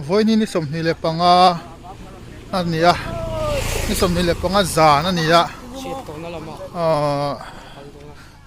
Vawiin ni 25 a ni a ni 25 zan a ni a ahh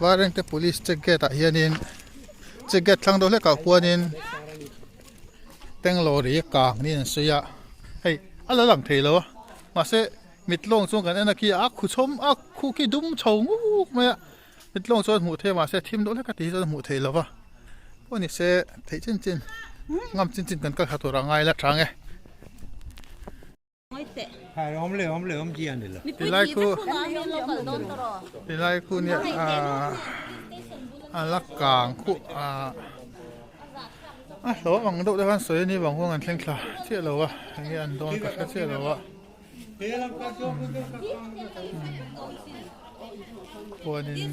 Vairengte police check gate ah hianin check gate thlang deuh hlek ah khuanin tank lorry kang niin an sawi a hei a la lang thei lo a mahse mit lawng chuan kan en a khi a khu chhawm a khu khi dum chho nguk mai a mit lawng chuan hmuh theih mahse thim deuh hlek a tih hi chuan hmuh theih lo va pawh ni se theih chin chin ngam chin chin kan kal kha tur a ngai la tang e. Tilai khu tilai khu nia ah a la kang khu ah a hlawm ang deuh te khan sawi a ni vang huang an thleng thla chiah lo a enge an dawn ka hre chiah lo a khuanin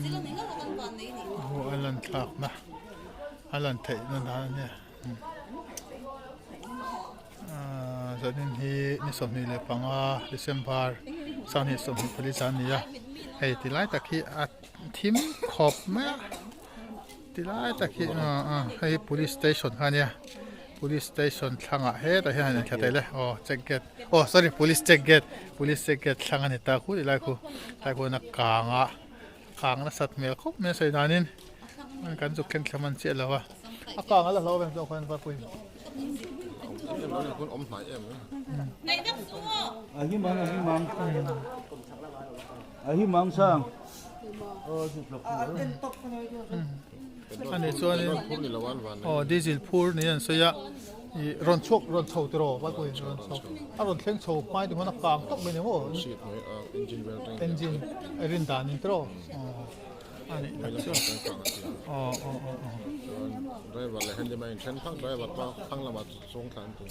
a lan thlak na a lan theih na dan a nia. Zanin hi ni 25 December 2024 zan a ni a hei ti lai tak hi a thim khawp mai a ti lai tak hi hei police station kha a nia police station thlangah hetah hian han inthla theih le aw check gate aw sorry police check gate police check gate thlang a ni ta khu ti lai khu tlai khuan a kang a kang nasat hmel khawp mai a sawi danin kan zuk thleng thla man chiah lo a a kang a la hlo veng zawk khan va pui ani chuanin aw diesel phur niin an sawi a ih rawn chhuak rawn chho tiraw vai pawhin rawn chho a rawn thleng chho hmai ti khuan a kang tawp mai ni maw engine a rin danin tiraw aw a nih tak chu aw aw aw aw driver leh handyman in then phak driver pawh thlang lamah chuang thla an ti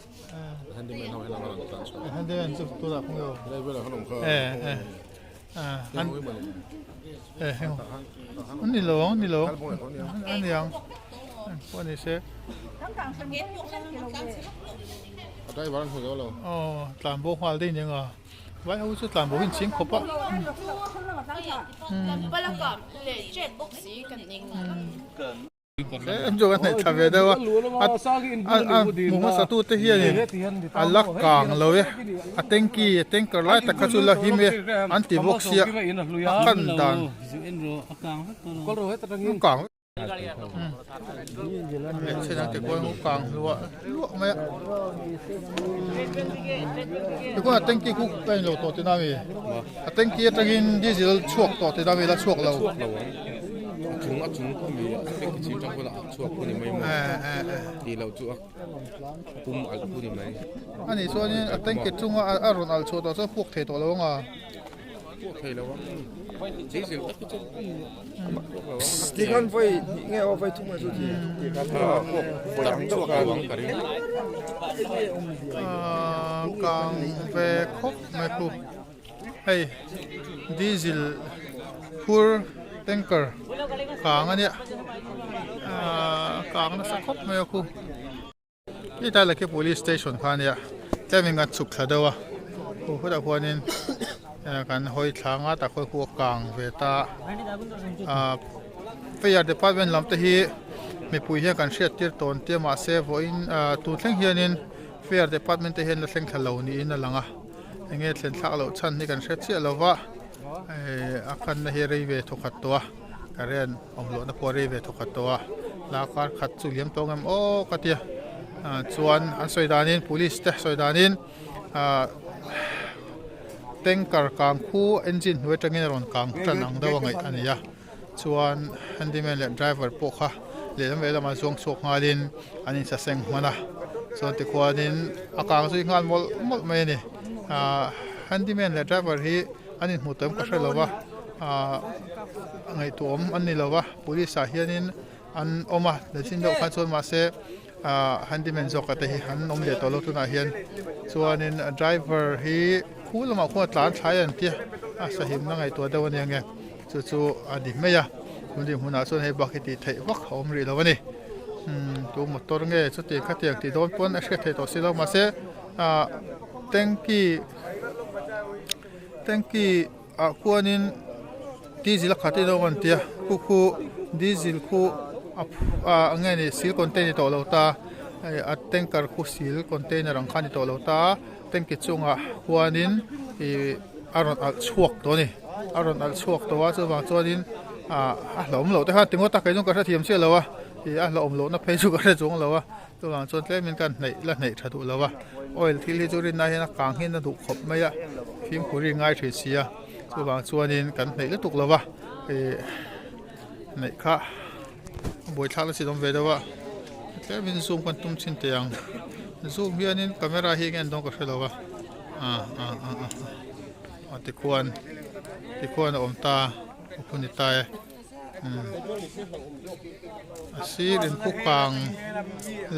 handyman ho helam a rawn tlan chhuak handyman chu tunah khaw nge aw driver khan awm kha eh eh eh ni lo ang ni lo a ni ang pawh a ni se a driver an hmu zo lo aw tlan bo nghal daih nia nga vai ho chu tlan bo hi an ching khawp a Tlem chu kan hnaih thla ve deuh a a a hmu hmasa tu te hianin a la kang lo e a tanky a tanker lai tak kha chu la him e an ti bawk sia a kan dan a kang leh ang tikual a kang hluah hluah mai a tikhuan a tanky khu ka inlo tawh tihna ami a tanky atangin diesel chhuak tawh tihna ami la chhuak lo. A chung a chung khu mi a tanky chhing tang khuan a chhuak khu ni mai maw tih loh chu a pum alh khu ni mai. A nih chuanin a tanky chunga a rawn alh chhuah tawh chuan puak thei tawh lo ang a. Puak thei lo ang diesel tak hi chu puak lo ang. Tikhan vawi hnih nge aw vawi thum nge chu ti tikhan puak vawi ang deuh khan. Ang ka ring. Kang ve khawp mai khu. Hei diesel phur tanker kang a nia ahh kang nasa khawp mai a khu hetlai lah khi police station kha a nia tlem in kan chhuk thla deuh a khu khutah khuanin kan hawi thla nga tak khawi khu a kang ve ta ahh fire department lam te hi mipui hian kan hriat tir tawn tia mahse vawiin ahh tun thleng hianin fire department te hian la thleng thla lo niin a lang a. Enge thlen thlak loh chhan hi kan hre chiah lo va, a kanna hi rei ve thawkhat tawh a, current awm lohna pawh a rei ve thawkhat tawh a, la kar khat chu liam tawh ang em aw ka tia, chuan an sawi danin police te sawi danin ah tanker kang khu engine hnuai atangin a rawn kang tan ang deuh a ngaih a ni a, chuan handyman leh driver pawh kha lehlam lehlamah zuang chhuak nghalin an insaseng hman a chuan tikhuanin a kang zui nghal mawlh mawlh mai a ni ahh handyman leh driver hi an inhmuh tawh em ka hre lo va ahh ngaihtuahawm an ni lo va police ah hianin an awm a lechin deuh khan chuan mahse ahh handyman zawk te hi an awm leh tawh lo tunah hian chuanin driver hi khu lamah khuan a tlan thlai an tia a sahimna ngaihtuah deuh a nia nge. Chu chu a ni mai a, tun dinhmunah chuan hei bak hi tih theih vak a awm rih lo a ni. Umm tu motor nge chuti khatiang tih dawn pawn a hriat theih tawh si lo mahse ah tanky tanky ah khuanin diesel a khat in a awm an tia khu khu diesel khu a ah eng nge ni seal contain ni tawh lo ta. Hei a tanker khu sil container ang kha a ni tawh lo ta a tanki chungah khuanin ih a rawn alh chhuak tawh a ni a rawn alh chhuak tawh a chuvang chuanin ah a hlauhawm loh te khan ti ngawt a kei chu ka hrethiam chiah lo a ih a hlauhawm lohna phei chu ka hre chuang lo a chuvang chuan tlemin ka hneih la hneih tha duh lo a oil thil hi chu rinna hian a kang hian a duh khawp mai a fimkhur hi a ngai thin si a chuvang chuanin kan hneih lutuk lo va ih neih kha. A buaithlak na chi awm ve deuh a tlemin zoom kan tum thin teh ang zoom hianin camera hi enge an dawn ka hre lo a ah ah ah ah ah tikhuan tikhuan a awm ta a khu ni ta e umm a sir in khu kang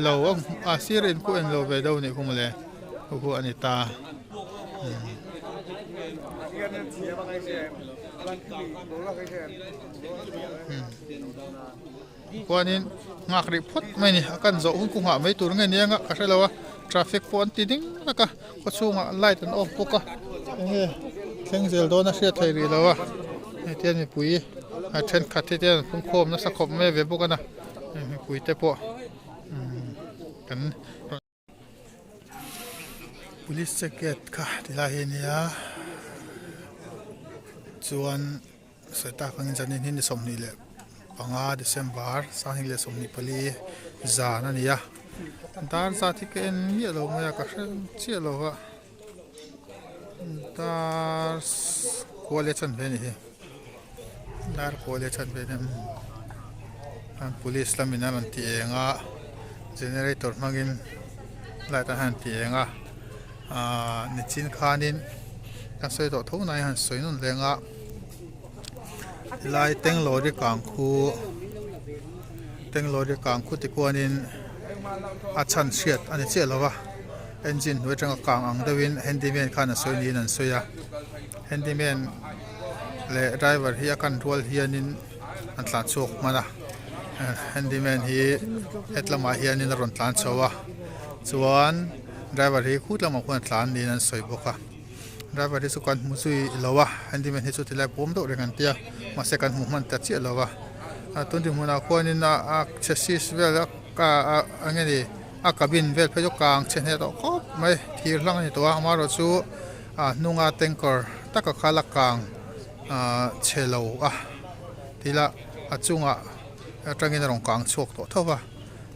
lo a sir in khu englo ve deuh anih khu mawle khu khu a ni ta umm. Khuanin nghak rih phawt mai a ni a kan zawh hun khu nghah mai tur nge nia ka hre lo a traffic pawh an ti ding vek a khaw chhungah light an off bawk a enge thleng zel dawn a hriat theih rih lo a hei tian mipui a thenkhat hi te an pungkhawm nasa khawp mai ve bawk a na mipui te pawh umm kan Police check gate kha ti lai hi a nia chuan sawi tak angin zanin hi ni 25 December 2024 zan a ni a dar zat hi ka en miah lo mai a ka hre chiah lo va dar kual e chanve a ni hi dar kual e chanve a ni a police lamin a rawn ti eng a generator hmangin light a han ti eng a ahh nichin khanin kan sawi tawh tho nai a han sawi nawn reng a helai tanglawri kang khu tanglawri kang khu tikhuanin a chhan hriat a ni chiah lo va. Engine hnuai atanga kang ang deuhin handyman khan a sawi niin an sawi a handyman leh driver hi a kan rual hianin an tlan chhuak hman a handyman hi hetlamah hianin a rawn tlan chho a chuan driver hi khut lamah khuan a tlan niin an sawi bawk a driver hi chu kan hmu zui lo a handyman hi chu tilai pawm deuh reng an tia mahse kan hmu hman ta chiah lo a tun dinhmunah khuanin a chassis vel a eng nge ni. A cabin vel phei chu kang chhe hneh tawh khawp mai thir hlang a ni tawh a amaherawh chu a hnunga tanker taka kha la kang ah chhe lo a tila a chungah atangin a rawn kang chhuak tawh tho va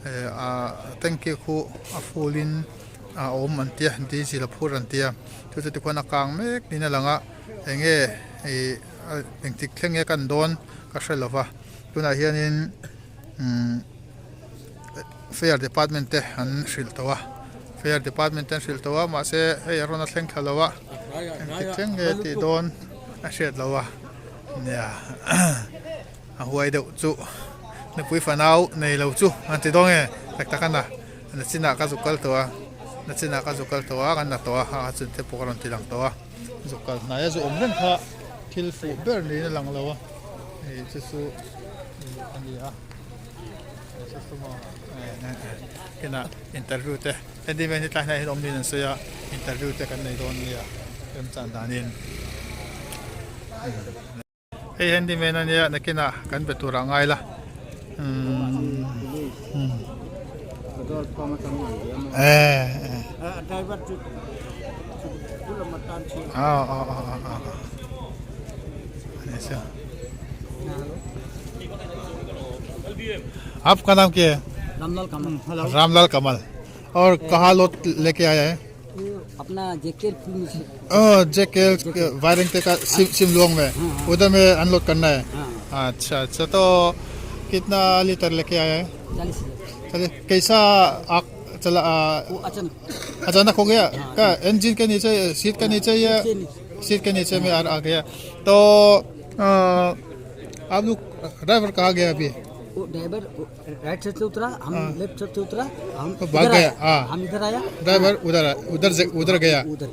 eh ah tanky khu a full in a awm an tia diesel a phur an tia chu chu tikhuan a kang mek niin a lang a eng nge ih engtik thleng nge kan dawn ka hre lo va tunah hianin umm. Fire department te an hrilh tawh a fire department te an hrilh tawh a mahse hei a rawn a thleng thla lo a engtik thleng nge tih dawn a hriat lo a nia a huai deuh chu nupui fanau nei lo chu an ti dawn nge tak tak a na na chinah ka zuk kal tawh a na chinah ka zuk kal tawh a kan la tawh a a chun te pawh ka rawn ti lang tawh a zuk kal hnai a zu awm reng kha thil fuh ber niin a lang lo a hei chu chu a ni a. Kinah interview te handyman hi tlai hnaiah hian awm niin an sawi a interview te kan nei dawn nia remchan danin hei handyman ania nakinah kan be turah ngai la umm eh ah ah ah ah आपका नाम क्या है रामलाल कमल रामलाल कमल और कहाँ लोड लेके आया है अपना जेके फिल्म से ओ जेके वायरिंग का सिमलोंग में उधर में अनलोड करना है अच्छा अच्छा तो कितना लीटर लेके आया है 40 चलिए कैसा आग चला वो अचानक अचानक हो गया क्या इंजन के नीचे सीट के नीचे या सीट के नीचे में आ, आ गया तो आ, आप लोग ड्राइवर कहाँ गया अभी वो driver right side से उतरा हम लेफ्ट साइड से उतरा हम तो भाग इधर गया, आया हाँ। हम इधर आया ड्राइवर उधर उधर उधर गया उधर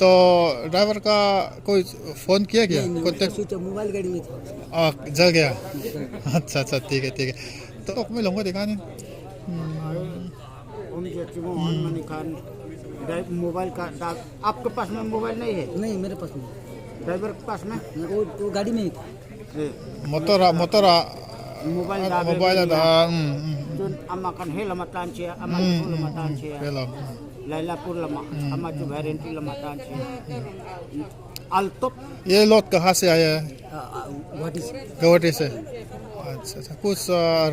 तो ड्राइवर का कोई फोन किया क्या नहीं, नहीं, कॉन्टेक्ट उसका स्विच मोबाइल गाड़ी में था आ, जल गया अच्छा अच्छा ठीक है ठीक है तो मैं लूँगा दिखा नहीं मोबाइल का आपके पास में मोबाइल नहीं है नहीं मेरे पास नहीं ड्राइवर के पास में वो वो गाड़ी में ही था motor motor mobile mobile ada. Chuan amah kan he lama tlan chhia amah chu khu lama tlan chhia Lailapur lama amah chu Vairengte lama tlan chhia al tawp. Ye lot kaha se aaya hai? Guwahati se. Guwahati se. अच्छा अच्छा कुछ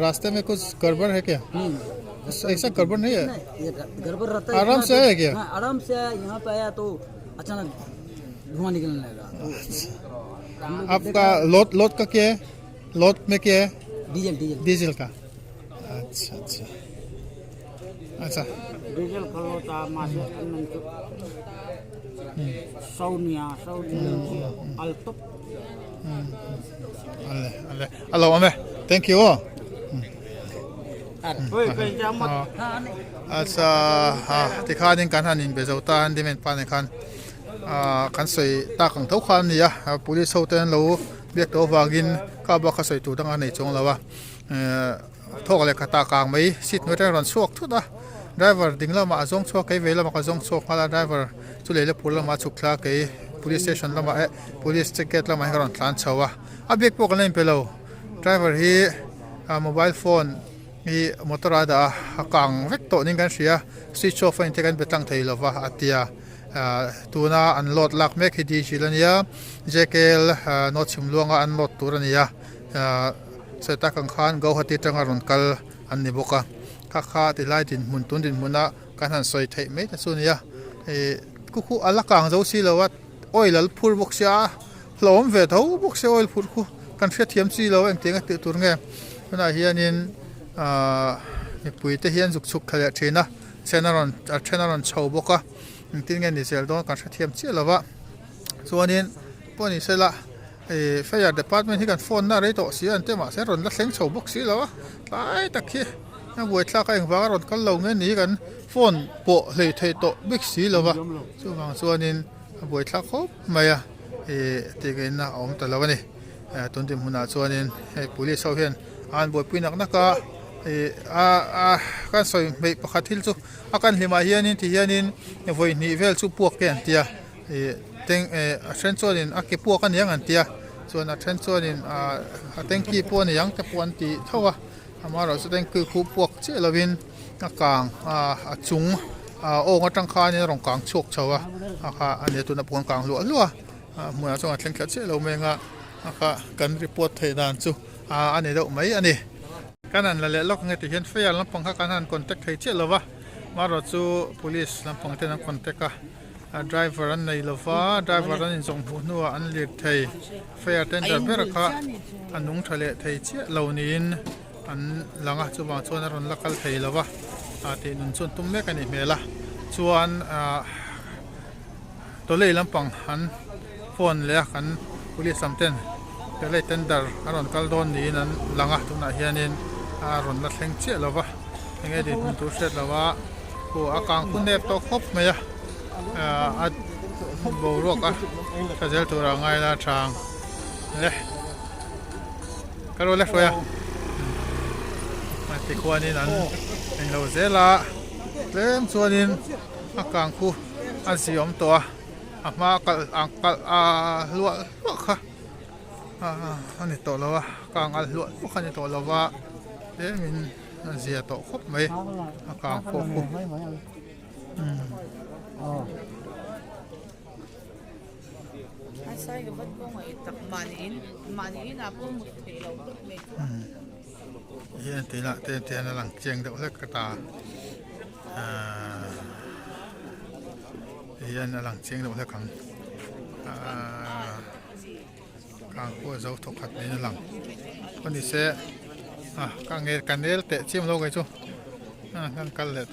रास्ते में कुछ गड़बड़ है क्या? नहीं ऐसा गड़बड़ नहीं है? ये गड़बड़ रहता है। आराम से आया क्या? हाँ, आराम से आया यहाँ पे आया तो अचानक धुआं निकलने लगा तो आपका लोड लोड का क्या है? लोड में क्या है? Diesel diesel diesel का। अच्छा अच्छा अच्छा Diesel ka load a mahse an man chu Sonia Sonia al tawp. Ale ale a lo awm e thank you aw. Acha ha tikhanin kan han inbe zo ta a handyman pa nen khan ah kan sawi tak ang tho kha a ni a police ho te an lo biak tawh avangin ka bak kha sawi tur dang a nei chuang lo a eh thawk leh khatah kang mai seat hnuai atang a rawn chhuak thut a driver ding lamah a zawng chhuak kei vei lamah ka zawng chhuak nghal a driver chu lei la phur lamah a chhuk thla a kei police station lamah eh police check gate lamah hian ka rawn tlan chho a a bike pawh kan la inpe lo driver hi ah mobile phone hi motor a dah a a kang vek tawh niin kan hria switch off a in te kan be tlang thei lova a tia ah tuna an load lak mek hi diesel a nia J K L ah North Chhimluanga an load tur a ni a ah sawi tak ang khan Guwahati atanga rawn kal an ni bawk a kha kha tilai dinhmun tun dinhmuna kan han sawi theih mai te chu a ni a ih khu khu a la kang zo si lo a oil a la phur bawk sia a hlauhawm ve tho bawk sia oil phur khu kan hrethiam chi lo engtiang a tih tur nge tunah hianin ahh mipui te hian zuk chhuk thla leh thin a then a rawn a then a rawn chho bawk a engtin nge ni zel dawn kan hrethiam chiah lo va chuanin pawh ni sela ih fire department hi kan phone na rei tawh si a an ti mahse rawn la thleng chho bawk si lo a tlai tak hi a buaithlak a engvang a rawn kal lo nge ni hi kan phone pawh hlei theih tawh bik si lo va chuvang chuanin a buaithlak khawp mai a ih tih ngaihna a awm ta lo a ni tun dinhmunah chuanin hei police ho hian an buaipui nak nak a ih a a kan sawi hmeih pakhat thil chu a kan hlimah hianin ti hianin vawi hnih vel chu puak te an tia ih teng eh a then chuanin a ke puak a niang an tia chuan a then chuanin ah a tanky pawh a niang te pawh an ti tho a amaherawhchu chu tanky khu puak chiah lovin a kang ah a chung ah awng atang khanin a rawn kang chhuak chho a a kha a nia tuna pawh an kang hluah hluah a a hmunah chuan a thleng thla chiah lo mai anga a kha kan report theih dan chu ah a ni deuh mai a ni. Kan han la leh lawk nge tih hian fire lampang kha kan han contact thei chiah lova amaherawhchu police lampang ten an contact a. A driver an nei lova, driver an inzawng hmuh hnuah an lir thei. Fare tender ber kha a nung tha leh thei chiah lo niin an lang a, chuvang chuan a rawn la kal thei lova tih nun chuan tum mek a nih hmel a. Chuan ah tawlei lampang an phone leh a kan police lam ten tawlei tender a rawn kal dawn niin an lang a, tunah hianin a rawn la thleng chiah lova enge dinhmun tur hriat lova. Aw a kang khu nep tawh khawp mai a a boruak a tha zel turah a ngai la thang le ka rawh le hruai a a tikhuanin an englo zel a tlem chuanin a kang khu a zi awm tawh a a hma kalh ang kalh a hluah hluah kha a ni tawh lo a kang alh hluah hluah kha a ni tawh lo va tlemin. A zia tawh khawp mai a kang pawh khu hian tih lah te hian a lang chiang deuh hlek ka ta ahh hian a lang chiang deuh hlek ang ahh. Kang pawh a zo thawk khat niin a lang a ni se a ka nge ka nel teh chiam lo kei chu a kan kal leh tawh.